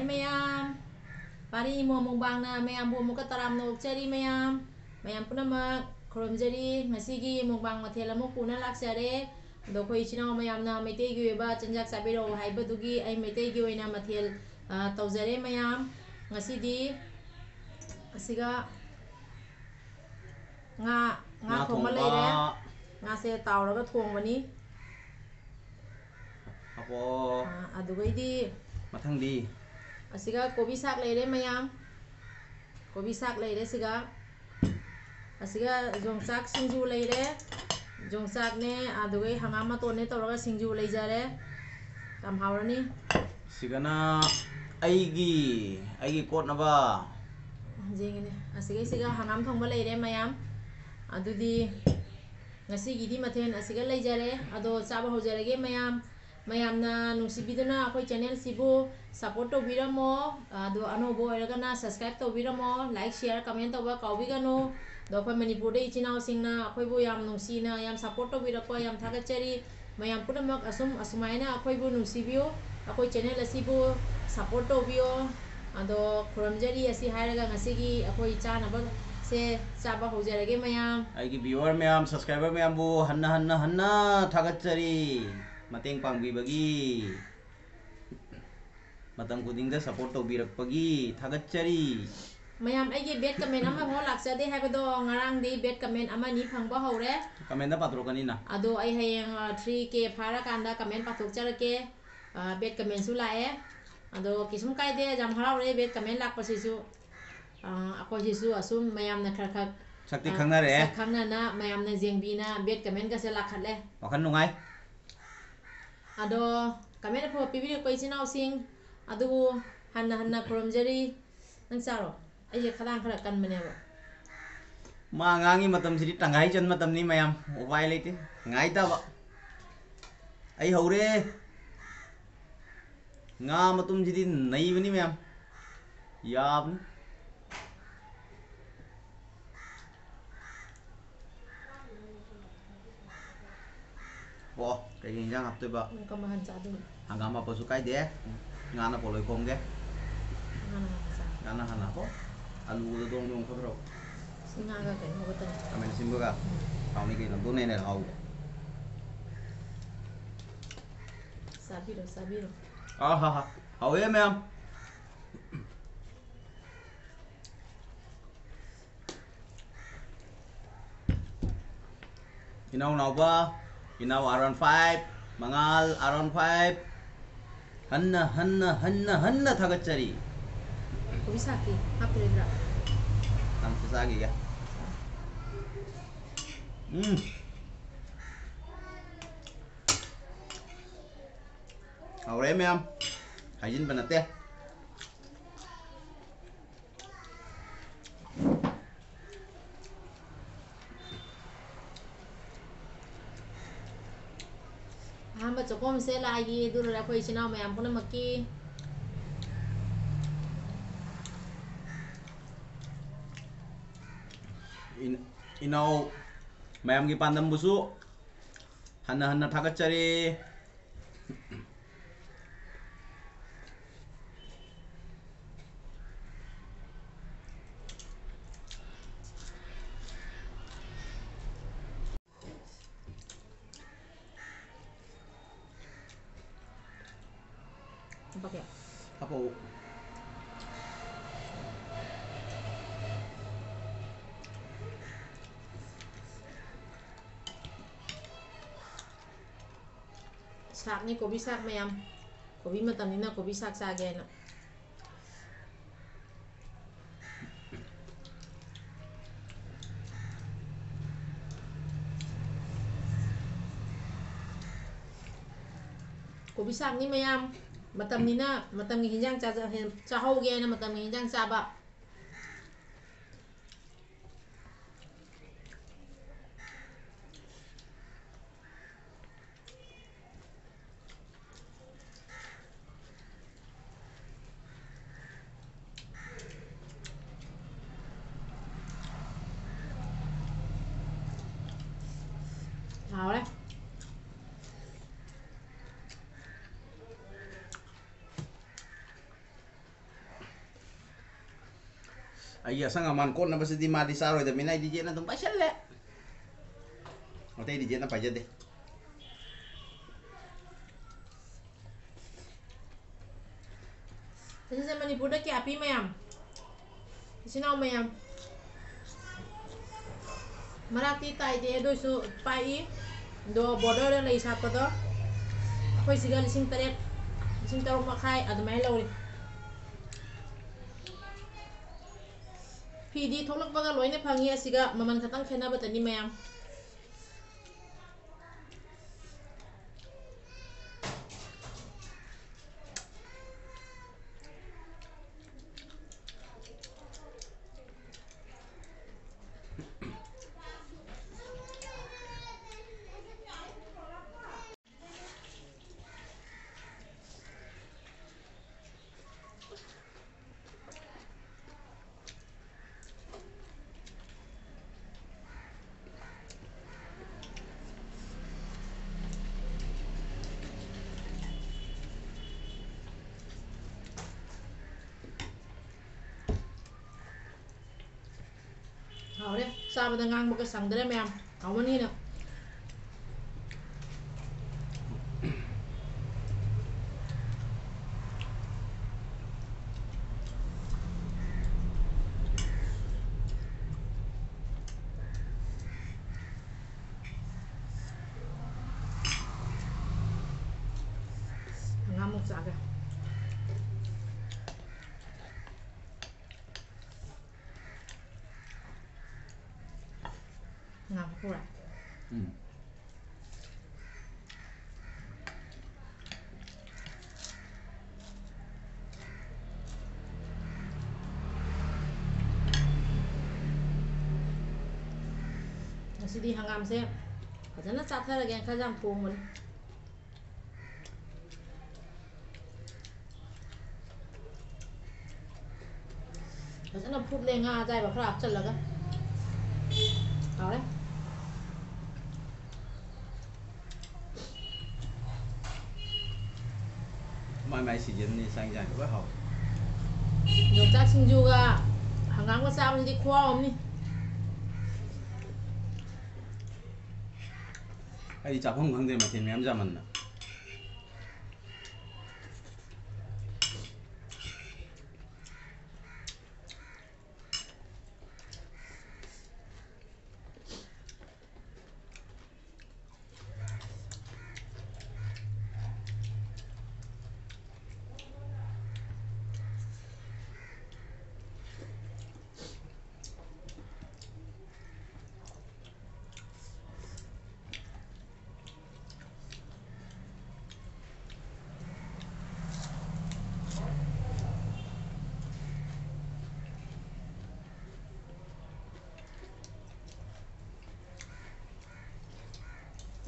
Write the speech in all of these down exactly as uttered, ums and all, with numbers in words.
ꯃꯌꯥꯝ, ꯄꯥꯔꯤ ꯏꯃꯣ ꯃꯨꯛꯕꯥꯡꯅ ꯃꯌꯥꯝꯕꯨ ꯑꯃꯨꯛꯀ ꯇꯔꯥꯝꯅ ꯑꯣꯛꯆꯔꯤ꯫ ꯃꯌꯥꯝ, ꯃꯌꯥꯝ ꯄꯨꯝꯅꯃꯛ ꯈꯨꯔꯨꯝꯖꯔꯤ꯫ ꯉꯁꯤꯒꯤ ꯃꯨꯛꯕꯥꯡ ꯃꯊꯦꯜ ꯑꯃ ꯄꯨꯅ ꯂꯥꯛꯆꯔꯦ꯫ ꯑꯗꯣ ꯑꯩꯈꯣꯏ ꯏꯆꯤꯟ ꯏꯅꯥꯎ ꯃꯌꯥꯝꯅ ꯃꯩꯇꯩꯒꯤ ꯑꯣꯏꯕ ꯆꯤꯟꯖꯥꯛ ꯆꯥꯕꯤꯔꯛꯑꯣ ꯍꯥꯏꯕꯗꯨꯒꯤ ꯑꯩ ꯃꯩꯇꯩꯒꯤ ꯑꯣꯏꯅ ꯃꯊꯦꯜ, ꯑ, ꯇꯧꯖꯔꯦ꯫ ꯃꯌꯥꯝ, ꯉꯁꯤꯗꯤ ꯑꯁꯤꯒ, ꯉꯥ, ꯉꯥ ꯉꯥ ꯊꯣꯡꯕ ꯊꯣꯡꯕ꯫ ꯂꯩꯔꯦ꯫ ꯉꯥꯁꯦ ꯇꯥꯎꯔꯒ ꯊꯣꯡꯕꯅꯤ꯫ ꯑꯄꯣ꯫ ꯑꯥ, ꯑꯗꯨꯒꯩꯗꯤ ꯃꯊꯪꯗꯤ? ꯑꯁꯤꯒ ꯀꯣꯕꯤ ꯁꯥꯛ ꯂꯩꯔꯦ ꯃꯌꯥꯝ꯫ ꯀꯣꯕꯤ ꯁꯥꯛ ꯂꯩꯔꯦ ꯁꯤꯒ꯫ ꯑꯁꯤꯒ ꯌꯣꯡꯆꯥꯛ ꯁꯤꯡꯖꯨ ꯂꯩꯔꯦ꯫ ꯌꯣꯡꯆꯥꯛꯅꯦ, ꯑꯗꯨꯒꯩ ꯍꯪꯒꯥꯝ ꯃꯇꯣꯟꯅꯦ ꯇꯧꯔꯒ ꯁꯤꯡꯖꯨ ꯂꯩꯖꯔꯦ꯫ ꯌꯥꯝ ꯍꯥꯎꯔꯅꯤ꯫ ꯁꯤꯒꯅ ꯑꯩꯒꯤ, ꯑꯩꯒꯤ ꯀꯣꯠꯅꯕ꯫ ꯌꯦꯡꯉꯤꯅꯦ꯫ ꯑꯁꯤꯒꯩꯁꯤꯒ ꯍꯪꯒꯥꯝ ꯊꯣꯡꯕ ꯂꯩꯔꯦ ꯃꯌꯥꯝ꯫ ꯑꯗꯨꯗꯤ ꯉꯁꯤꯒꯤꯗꯤ ꯃꯊꯦꯜ ꯑꯁꯤꯒ ꯂꯩꯖꯔꯦ꯫ ꯑꯗꯣ ꯆꯥꯕ ꯍꯧꯖꯔꯒꯦ ꯃꯌꯥꯝ꯫ ꯃꯌꯥꯝꯅ ꯅꯨꯡꯁꯤꯕꯤꯗꯨꯅ ꯑꯩꯈꯣꯏ channelꯁꯤꯕꯨ support ꯇꯧꯕꯤꯔꯝꯃꯣ꯫ ꯑꯗꯣ ꯑꯅꯧꯕ ꯑꯣꯏꯔꯒꯅ subscribe ꯇꯧꯕꯤꯔꯝꯃꯣ꯫ Like, share, comment ꯇꯧꯕ ꯀꯥꯎꯕꯤꯒꯅꯨ꯫ ꯑꯗꯣ ꯑꯩꯈꯣꯏ ꯃꯅꯤꯄꯨꯔꯗ ꯏꯆꯤꯟ ꯏꯅꯥꯎꯁꯤꯡꯅ ꯑꯩꯈꯣꯏꯕꯨ ꯌꯥꯝ ꯅꯨꯡꯁꯤꯅ, ꯌꯥꯝ support ꯇꯧꯕꯤꯔꯛꯄ ꯌꯥꯝ ꯊꯥꯒꯠꯆꯔꯤ꯫ ꯃꯌꯥꯝ ꯄꯨꯝꯅꯃꯛ ꯑꯁꯨꯝ, ꯑꯁꯨꯃꯥꯏꯅ ꯑꯩꯈꯣꯏꯕꯨ ꯅꯨꯡꯁꯤꯕꯤꯌꯨ, ꯑꯩꯈꯣꯏ channel ꯑꯁꯤꯕꯨ support ꯇꯧꯕꯤꯌꯣ꯫ ꯑꯗꯣ ꯈꯨꯔꯨꯝꯖꯔꯤ꯫ ꯑꯁꯤ ꯍꯥꯏꯔꯒ ꯉꯁꯤꯒꯤ ꯑꯩꯈꯣꯏ ꯆꯥꯅꯕꯁꯦ ꯆꯥꯕ ꯍꯧꯖꯔꯒꯦ ꯃꯌꯥꯝ꯫ ꯑꯩꯒꯤ viewer ꯃꯌꯥꯝ, subscriber ꯃꯌꯥꯝꯕꯨ ꯍꯟꯅ, ꯍꯟꯅ, ꯍꯟꯅ ꯊꯥꯒꯠꯆꯔꯤ꯫ ꯃꯇꯦꯡ ꯄꯥꯡꯕꯤꯕꯒꯤ, ꯃꯇꯝ ꯈꯨꯗꯤꯡꯗ support ꯇꯧꯕꯤꯔꯛꯄꯒꯤ ꯊꯥꯒꯠꯆꯔꯤ꯫ ꯃꯌꯥꯝ, ꯑꯩꯒꯤ bad comment ꯑꯃꯐꯥꯎ ꯂꯥꯛꯆꯗꯦ ꯍꯥꯏꯕꯗꯣ ꯉꯔꯥꯡꯗꯤ bad comment ꯑꯃꯅꯤ ꯐꯪꯕ ꯍꯧꯔꯦ꯫ Commentꯗ ꯄꯥꯊꯣꯔꯛꯀꯅꯤꯅ꯫ ꯑꯗꯣ ꯑꯩ ꯍꯌꯦꯡ, ꯑ, three K ꯐꯥꯔꯀꯥꯟꯗ comment ꯄꯥꯊꯣꯛꯆꯔꯛꯀꯦ꯫ ꯑ, bad commentꯁꯨ ꯂꯥꯛꯑꯦ꯫ ꯑꯗꯣ ꯀꯩꯁꯨꯝ ꯀꯥꯏꯗꯦ, ꯌꯥꯝ ꯍꯔꯥꯎꯔꯦ bad comment ꯂꯥꯛꯄꯁꯤꯁꯨ꯫ ꯑ, ꯑꯩꯈꯣꯏꯁꯤꯁꯨ ꯑꯁꯨꯝ ꯃꯌꯥꯝꯅ ꯈꯔ ꯈꯔ, ꯁꯛꯇꯤ ꯑ, ꯈꯪꯅꯔꯛꯑꯦ꯫ ꯁꯛ ꯈꯪꯅꯅ ꯃꯌꯥꯝꯅ ꯌꯦꯡꯕꯤꯅ bad commentꯒꯁꯦ ꯂꯥꯛꯈꯠꯂꯦ꯫ ꯋꯥꯈꯜ ꯅꯨꯡꯉꯥꯏ꯫ ꯑꯗꯣ comment ꯑꯐꯕ ꯄꯤꯕꯤꯔꯛꯄ ꯏꯆꯤꯟ ꯏꯅꯥꯎꯁꯤꯡ ꯑꯗꯨꯕꯨ ꯍꯟꯅ ꯍꯟꯅ ꯈꯨꯔꯨꯝꯖꯔꯤ꯫ ꯅꯪ ꯆꯥꯔꯣ꯫ ꯑꯩꯁꯦ ꯈꯗꯥꯡ ꯈꯔ ꯀꯟꯕꯅꯦꯕ꯫ ꯃꯥ ꯑꯉꯥꯡꯒꯤ ꯃꯇꯝꯁꯤꯗꯤ ꯇꯪꯈꯥꯏ ꯆꯟ ꯃꯇꯝꯅꯤ ꯃꯌꯥꯝ꯫ ꯎꯄꯥꯏ ꯂꯩꯇꯦ꯫ ꯉꯥꯏꯇꯕ꯫ ꯑꯩ ꯍꯧꯔꯦ꯫ ꯉꯥ ꯃꯇꯨꯝꯁꯤꯗꯤ ꯅꯩꯕꯅꯤ ꯃꯌꯥꯝ꯫ ꯌꯥꯕꯅꯤ꯫ ꯑꯣ, ꯀꯩꯀꯩ ꯏꯟꯖꯥꯡ ꯍꯥꯞꯇꯣꯏꯕ? ꯅꯪ ꯀꯔꯝꯕ ꯍꯥꯟꯅ ꯆꯥꯗꯣꯏꯅꯣ? ꯍꯪꯒꯥꯝ ꯍꯥꯞꯄꯁꯨ ꯀꯥꯏꯗꯦ꯫ ꯉꯥꯅ ꯄꯣꯂꯣꯏ ꯈꯣꯡꯒꯦ꯫ ꯉꯥꯅ ꯍꯥꯟꯅ ꯆꯥ꯫ ꯉꯥꯅ ꯍꯥꯟꯅ ꯍꯥꯞꯄꯣ꯫ ꯑꯂꯨꯒꯗꯣ ꯗꯣꯡ ꯗꯣꯡ ꯐꯠꯇ꯭ꯔꯣ? ꯁꯤ ꯉꯥꯒ ꯀꯩꯅꯣꯒ ꯇꯧꯔꯦ꯫ ꯈꯥꯃꯦꯟ ꯑꯁꯤꯟꯕꯒ꯫ ꯎꯝ꯫ ꯍꯥꯎꯅꯤ ꯀꯩꯅꯣ, ꯑꯗꯨꯅ ꯍꯦꯟꯅ ꯍꯥꯎꯕ꯫ ꯆꯥꯕꯤꯔꯣ, ꯆꯥꯕꯤꯔꯣ꯫ ꯑꯥ ꯍꯥ ꯍꯥ꯫ ꯍꯥꯎꯋꯦ ꯃꯌꯥꯝ꯫ ꯏꯅꯥꯎ ꯅꯥꯎꯕ, ꯏꯅꯥꯎ ꯑꯥꯔ ꯋꯥꯟ ꯐꯥꯏꯚ, ꯃꯉꯥꯜ ꯑꯥꯔ ꯋꯥꯟ ꯐꯥꯏꯚ, ꯍꯟꯅ, ꯍꯟꯅ, ꯍꯟꯅ, ꯍꯟꯅ ꯊꯥꯒꯠꯆꯔꯤ꯫ ꯀꯣꯕꯤ ꯁꯥꯛꯇꯤ ꯍꯥꯞꯇ꯭ꯔꯦꯗ꯭ꯔꯥ? ꯑꯝꯇ ꯆꯥꯈꯤꯒꯦ꯫ ꯎꯝ꯫ ꯍꯥꯎꯔꯦ ꯃꯌꯥꯝ꯫ ꯍꯥꯏꯖꯤꯟꯕ ꯅꯠꯇꯦ꯫ ꯑꯍꯥꯟꯕ ꯆꯥꯛꯈꯣꯝꯁꯦ ꯂꯥꯏꯒꯤ, ꯑꯗꯨ ꯂꯣꯏꯔꯦ ꯑꯩꯈꯣꯏ ꯏꯆꯤꯟ ꯏꯅꯥꯎ ꯃꯌꯥꯝ ꯄꯨꯝꯅꯃꯛꯀꯤ꯫ ꯏꯟ-, ꯏꯅꯥꯎ ꯃꯌꯥꯝꯒꯤ ꯄꯥꯟꯗꯝꯕꯨꯁꯨ ꯍꯟꯅ ꯍꯟꯅ ꯊꯥꯒꯠꯆꯔꯤ꯫ ꯍꯥꯄꯛꯀꯦ? ꯍꯥꯄꯛꯑꯣ꯫ ꯁꯥꯛꯅꯤ, ꯀꯣꯕꯤ ꯁꯥꯛ ꯃꯌꯥꯝ꯫ ꯀꯣꯕꯤ ꯃꯇꯝꯅꯤꯅ ꯀꯣꯕꯤ ꯁꯥꯛ ꯆꯥꯒꯦ ꯍꯥꯏꯅ꯫ ꯀꯣꯕꯤ ꯁꯥꯛꯅꯤ ꯃꯌꯥꯝ, ꯃꯇꯝꯅꯤꯅ ꯃꯇꯝꯒꯤ ꯍꯤꯟꯖꯥꯡ ꯆꯥꯖ-, ꯆꯥꯍꯧꯒꯦ ꯍꯥꯏꯅ ꯃꯇꯝꯒꯤ ꯍꯤꯟꯖꯥꯡ ꯆꯥꯕ꯫ ꯍꯥꯎꯔꯦ꯫ ꯑꯩꯒꯤ ꯑꯁꯪ ꯑꯃꯥꯟ ꯀꯣꯠꯅꯕꯁꯤꯗꯤ ꯃꯥꯗꯤ ꯆꯥꯔꯣꯏꯗꯕꯅꯤꯅ ꯑꯩꯗꯤ ꯌꯦꯟ ꯑꯗꯨꯝ ꯄꯥꯏꯁꯜꯂꯦ꯫ ꯑꯇꯩꯗꯤ ꯌꯦꯟꯅ ꯄꯥꯏꯖꯗꯦ꯫ ꯑꯁꯤꯁꯦ ꯃꯅꯤꯄꯨꯔꯗ ꯀꯌꯥ ꯄꯤ ꯃꯌꯥꯝ? ꯏꯆꯤꯟ ꯏꯅꯥꯎ ꯃꯌꯥꯝ, ꯃꯔꯥꯛꯇꯤ ꯇꯥꯏꯗꯦ, ꯑꯗꯨ ꯑꯣꯏꯁꯨ ꯄꯥꯛꯏ꯫ ꯑꯗꯣ ꯕꯣꯔꯗꯔꯗ ꯂꯩ ꯁꯥꯠꯄꯗꯣ ꯑꯩꯈꯣꯏ ꯁꯤꯒ ꯂꯤꯁꯤꯡ ꯇꯔꯦꯠ, ꯂꯤꯁꯤꯡ ꯇꯔꯨꯛ ꯃꯈꯥꯏ ꯑꯗꯨꯃꯥꯏꯅ ꯂꯧꯔꯤ꯫ ꯐꯤꯗꯤ ꯊꯣꯛꯂꯛꯄꯒ ꯂꯣꯏꯅ ꯐꯪꯉꯤ, ꯑꯁꯤꯒ ꯃꯃꯜ ꯈꯛꯇꯪ ꯈꯦꯠꯅꯕꯇꯅꯤ ꯃꯌꯥꯝ꯫ ꯍꯥꯎꯔꯦ꯫ ꯆꯥꯕꯗ ꯉꯥꯡꯕꯒ ꯁꯪꯗ꯭ꯔꯦ ꯃꯌꯥꯝ꯫ ꯍꯥꯎꯃꯟꯒꯤꯅ꯫ ꯍꯪꯒꯥꯝ ꯃꯨꯛ ꯆꯥꯒꯦ꯫ ꯉꯥ ꯃꯀꯨꯔꯥ? ꯎꯝ꯫ ꯉꯁꯤꯗꯤ ꯍꯪꯒꯥꯝꯁꯦ ꯐꯖꯅ ꯆꯥꯊꯔꯒꯦꯅ ꯈꯜꯂꯦ, ꯌꯥꯝ ꯊꯣꯡꯕꯅꯤ꯫ ꯐꯖꯅ ꯐꯨꯠꯂꯦ, ꯉꯥ ꯑꯇꯥꯏꯕ ꯈꯔ ꯍꯥꯞꯆꯜꯂꯒ꯫ ꯍꯥꯎꯔꯦ꯫ ꯃꯥꯏ ꯃꯥꯏ seasonꯅꯤ, ꯆꯥꯛ ꯏꯟꯖꯥꯡꯗꯤ ꯂꯣꯏ ꯍꯥꯎꯋꯦ꯫ ꯌꯣꯡꯆꯥꯛ ꯁꯤꯡꯖꯨꯒ ꯍꯪꯒꯥꯝꯒ ꯆꯥꯕꯁꯤꯗꯤ ꯈꯨꯍꯥꯎ ꯑꯃꯅꯤ꯫ ꯑꯩꯗꯤ ꯆꯥꯐꯝ ꯈꯪꯗ꯭ꯔꯦ, ꯃꯊꯦꯜ ꯃꯌꯥꯝ ꯆꯥꯃꯟꯗ꯫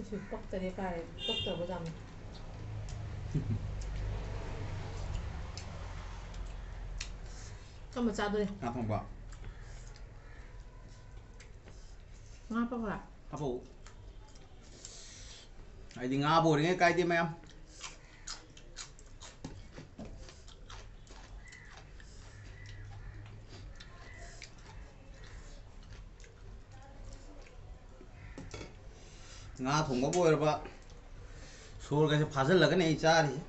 ꯑꯁꯤ ꯄꯛꯇꯔꯦ ꯀꯥꯏ, ꯄꯛꯇ꯭ꯔꯕ ꯖꯥꯠꯅꯤ꯫ ꯀꯔꯝꯕ ꯆꯥꯗꯣꯏ? ꯉꯥ ꯊꯣꯡꯕ꯫ ꯉꯥ ꯄꯀꯧꯔꯥ? ꯍꯥꯄꯛꯎ꯫ ꯑꯩꯗꯤ ꯉꯥꯕꯨ ꯑꯣꯏꯔꯤꯉꯩ ꯀꯥꯏꯗꯦ ꯃꯌꯥꯝ꯫ ꯉꯥ ꯊꯣꯡꯕꯕꯨ ꯑꯣꯏꯔꯕ, ꯁꯣꯔꯒꯁꯦ ꯐꯥꯖꯤꯜꯂꯒꯅꯤ ꯑꯩ ꯆꯥꯔꯤꯁꯦ꯫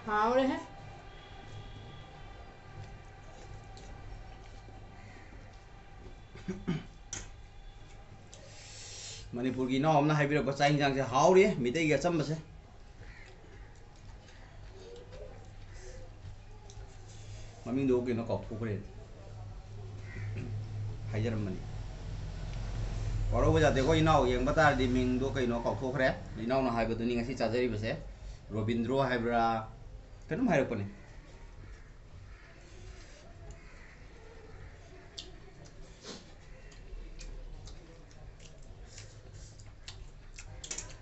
ꯍꯥꯎꯔꯦꯍꯦ꯫ ꯃꯅꯤꯄꯨꯔꯒꯤ ꯏꯅꯥꯎ ꯑꯃꯅ ꯍꯥꯏꯕꯤꯔꯛꯄ ꯆꯥꯛ ꯌꯦꯟꯁꯥꯡꯁꯦ ꯍꯥꯎꯔꯤ, ꯃꯤꯇꯩꯒꯤ ꯑꯆꯝꯕꯁꯦ꯫ ꯃꯃꯤꯡꯗꯣ ꯀꯩꯅꯣ ꯀꯥꯎꯊꯣꯛꯈ꯭ꯔꯦ꯫ ꯍꯥꯏꯖꯔꯝꯕꯅꯤ꯫ ꯀꯥꯎꯔꯧꯕ ꯌꯥꯗꯦ꯫ ꯑꯩꯈꯣꯏ ꯏꯅꯥꯎ ꯌꯦꯡꯕ ꯇꯥꯔꯗꯤ ꯃꯤꯡꯗꯣ ꯀꯩꯅꯣ ꯀꯥꯎꯊꯣꯛꯈ꯭ꯔꯦ꯫ ꯏꯅꯥꯎꯅ ꯍꯥꯏꯕꯗꯨꯅꯤ ꯉꯁꯤ ꯆꯥꯖꯔꯤꯕꯁꯦ꯫ ꯔꯣꯕꯤꯟꯗ꯭ꯔꯣ ꯍꯥꯏꯕ꯭ꯔꯥ? ꯀꯩꯅꯣꯝ ꯍꯥꯏꯔꯛꯄꯅꯦ꯫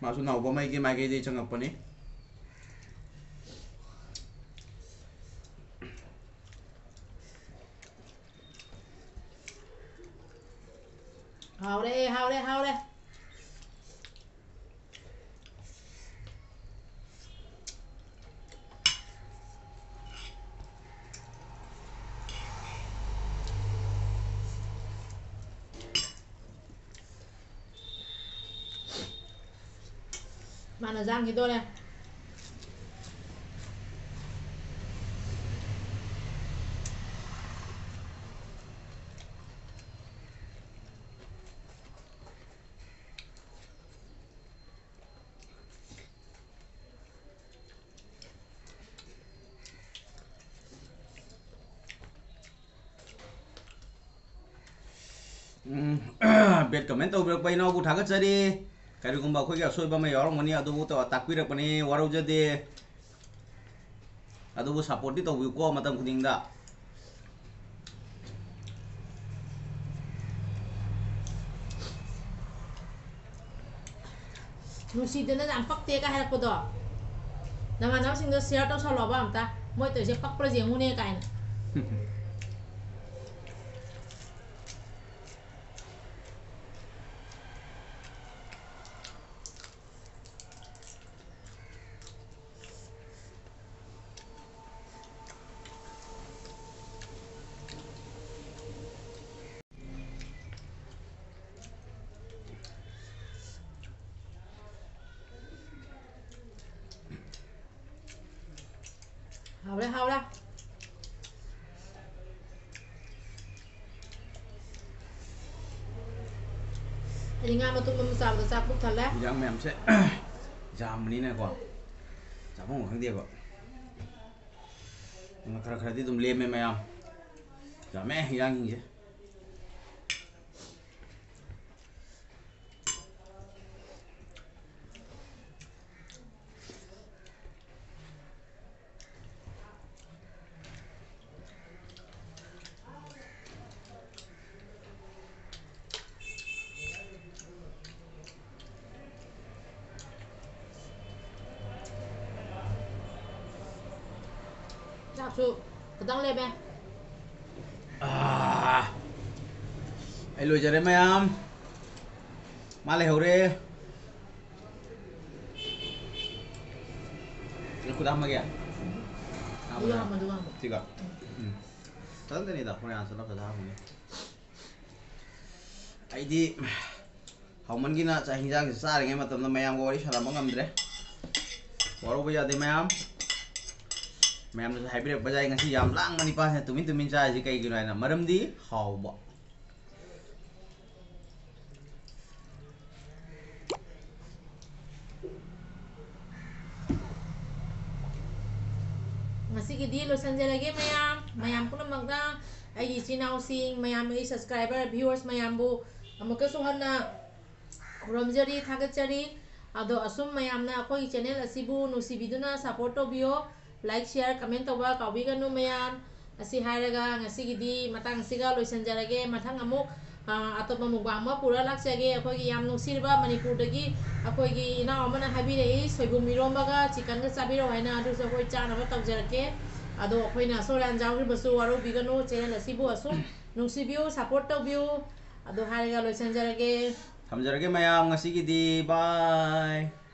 ꯃꯥꯁꯨ ꯅꯥꯎꯕ ꯃꯩꯒꯤ ꯃꯥꯏꯀꯩꯗꯒꯤ ꯆꯪꯉꯛꯄꯅꯤ꯫ ꯍꯥꯎꯔꯦ, ꯍꯥꯎꯔꯦ, ꯍꯥꯎꯔꯦ꯫ ꯃꯥꯅ ꯆꯥꯡꯈꯤꯗꯣꯔꯦ꯫ ꯎꯝ, bad comment ꯇꯧꯕꯤꯔꯛꯄ ꯏꯅꯥꯎꯕꯨ ꯊꯥꯒꯠꯆꯔꯤ꯫ ꯀꯔꯤꯒꯨꯝꯕ ꯑꯩꯈꯣꯏꯒꯤ ꯑꯁꯣꯏꯕ ꯑꯃ ꯌꯥꯎꯔꯝꯒꯅꯤ, ꯑꯗꯨꯕꯨ ꯇ-, ꯇꯥꯛꯄꯤꯔꯛꯄꯅꯤ, ꯋꯥꯔꯧꯖꯗꯦ꯫ ꯑꯗꯨꯕꯨ supportꯇꯤ ꯇꯧꯕꯤꯌꯨꯀꯣ ꯃꯇꯝ ꯈꯨꯗꯤꯡꯗ꯫ ꯅꯨꯡꯁꯤꯗꯅ ꯌꯥꯝ ꯄꯛꯇꯦꯒ ꯍꯥꯏꯔꯛꯄꯗꯣ, ꯅꯃꯥꯟꯅꯕꯁꯤꯡꯗꯣ share ꯇꯧꯁꯜꯂꯣꯕ ꯑꯝꯇ, ꯃꯣꯏ ꯇꯧꯔꯤꯁꯦ ꯄꯛꯄ꯭ꯔꯥ ꯌꯦꯡꯉꯨꯅꯦ ꯀꯥꯏꯅ꯫ ꯍꯥꯎꯔꯦ, ꯍꯥꯎꯔꯦ꯫ ꯑꯩꯗꯤ ꯉꯥ ꯃꯇꯨꯝ ꯑꯃ ꯆꯥꯕꯗ ꯆꯥꯛ ꯄꯨꯛ ꯊꯜꯂꯦ꯫ ꯏꯟꯖꯥꯡ ꯃꯌꯥꯝꯁꯦ ꯌꯥꯝꯕꯅꯤꯅꯀꯣ, ꯆꯥꯐꯝ ꯈꯪꯗꯦꯕ꯫ ꯈꯔ ꯈꯔꯗꯤ ꯑꯗꯨꯝ ꯂꯦꯝꯃꯦ ꯃꯌꯥꯝ꯫ ꯌꯥꯝꯃꯦ ꯏꯟꯖꯥꯡꯁꯤꯡꯁꯦ꯫ ꯆꯥꯛꯁꯨ ꯈꯤꯇꯪ ꯂꯦꯝꯃꯦ꯫ ꯑꯥ, ꯑꯩ ꯂꯣꯏꯖꯔꯦ ꯃꯌꯥꯝ꯫ ꯃꯥ ꯂꯩꯍꯧꯔꯦ꯫ ꯅꯪ ꯈꯨꯠ ꯍꯥꯝꯃꯒꯦ? ꯍꯥꯝꯃꯣ, ꯑꯗꯨꯒ ꯅꯪ꯫ ꯍꯥꯝꯃꯣ, ꯑꯗꯨꯒ ꯍꯥꯝꯃꯣ꯫ ꯁꯤꯒ? ꯎꯝ꯫ ꯐꯖꯅ ꯇꯅꯤꯗ, ꯍꯣꯔꯦꯟ ꯍꯥꯟꯅ ꯆꯠꯂ ꯐꯖꯅ ꯍꯥꯝꯃꯨꯅꯦ꯫ ꯑꯩꯗꯤ ꯍꯥꯎꯃꯟꯒꯤꯅ ꯆꯥꯛ ꯍꯤꯟꯖꯥꯡꯁꯦ ꯆꯥꯔꯤꯉꯩ ꯃꯇꯝꯗ ꯃꯌꯥꯝꯒ ꯋꯥꯔꯤ ꯁꯥꯟꯅꯕ ꯉꯝꯗ꯭ꯔꯦ꯫ ꯋꯥꯔꯧꯕ ꯌꯥꯗꯦ ꯃꯌꯥꯝ꯫ ꯃꯌꯥꯝꯅꯁꯨ ꯍꯥꯏꯕꯤꯔꯛꯄ ꯌꯥꯏ, "ꯉꯁꯤ ꯌꯥꯝ ꯂꯥꯡꯕ ꯅꯤꯄꯥꯁꯤꯅ ꯇꯨꯃꯤꯟ ꯇꯨꯃꯤꯟ ꯆꯥꯔꯤꯁꯤ ꯀꯩꯒꯤꯅꯣ?" ꯍꯥꯏꯅ꯫ ꯃꯔꯝꯗꯤ ꯍꯥꯎꯕ꯫ ꯉꯁꯤꯒꯤꯗꯤ ꯂꯣꯏꯁꯤꯟꯖꯔꯒꯦ ꯃꯌꯥꯝ꯫ ꯃꯌꯥꯝ ꯄꯨꯝꯅꯃꯛꯅ, ꯑꯩꯒꯤ ꯏꯆꯤꯟ ꯏꯅꯥꯎꯁꯤꯡ ꯃꯌꯥꯝ, ꯑꯩ subscriber, viewers ꯃꯌꯥꯝꯕꯨ ꯑꯃꯨꯛꯀꯁꯨ ꯍꯟꯅ ꯈꯨꯔꯨꯝꯖꯔꯤ, ꯊꯥꯒꯠꯆꯔꯤ꯫ ꯑꯗꯣ ꯑꯁꯨꯝ ꯃꯌꯥꯝꯅ ꯑꯩꯈꯣꯏꯒꯤ channel ꯑꯁꯤꯕꯨ ꯅꯨꯡꯁꯤꯕꯤꯗꯨꯅ support ꯇꯧꯕꯤꯌꯣ꯫ Like, share, comment ꯇꯧꯕ ꯀꯥꯎꯕꯤꯒꯅꯨ ꯃꯌꯥꯝ꯫ ꯑꯁꯤ ꯍꯥꯏꯔꯒ ꯉꯁꯤꯒꯤꯗꯤ ꯃꯇꯥꯡ ꯑꯁꯤꯒ ꯂꯣꯏꯁꯤꯟꯖꯔꯒꯦ꯫ ꯃꯊꯪ ꯑꯃꯨꯛ, ꯑ, ꯑꯇꯣꯞꯄ mukbang ꯑꯃ ꯄꯨꯔ ꯂꯥꯛꯆꯒꯦ꯫ ꯑꯩꯈꯣꯏꯒꯤ ꯌꯥꯝ ꯅꯨꯡꯁꯤꯔꯕ ꯃꯅꯤꯄꯨꯔꯗꯒꯤ ꯑꯩꯈꯣꯏꯒꯤ ꯏꯅꯥꯎ ꯑꯃꯅ ꯍꯥꯏꯕꯤꯔꯛꯏ, ꯁꯣꯏꯕꯨꯝ ꯏꯔꯣꯝꯕꯒ chickenꯒ ꯆꯥꯕꯤꯔꯛꯑꯣ ꯍꯥꯏꯅ꯫ ꯑꯗꯨꯁꯨ ꯑꯩꯈꯣꯏ ꯆꯥꯅꯕ ꯇꯧꯖꯔꯛꯀꯦ꯫ ꯑꯗꯣ ꯑꯩꯈꯣꯏꯅ ꯑꯁꯣꯏ ꯑꯔꯥꯟ ꯌꯥꯎꯈ꯭ꯔꯕꯁꯨ ꯋꯥꯔꯧꯕꯤꯒꯅꯨ꯫ Channel ꯑꯁꯤꯕꯨ ꯑꯁꯨꯝ ꯅꯨꯡꯁꯤꯕꯤꯌꯨ, support ꯇꯧꯕꯤꯌꯨ꯫ ꯑꯗꯨ ꯍꯥꯏꯔꯒ ꯂꯣꯏꯁꯤꯟꯖꯔꯒꯦ꯫ ꯊꯝꯖꯔꯒꯦ ꯃꯌꯥꯝ ꯉꯁꯤꯒꯤꯗꯤ꯫ Bye꯫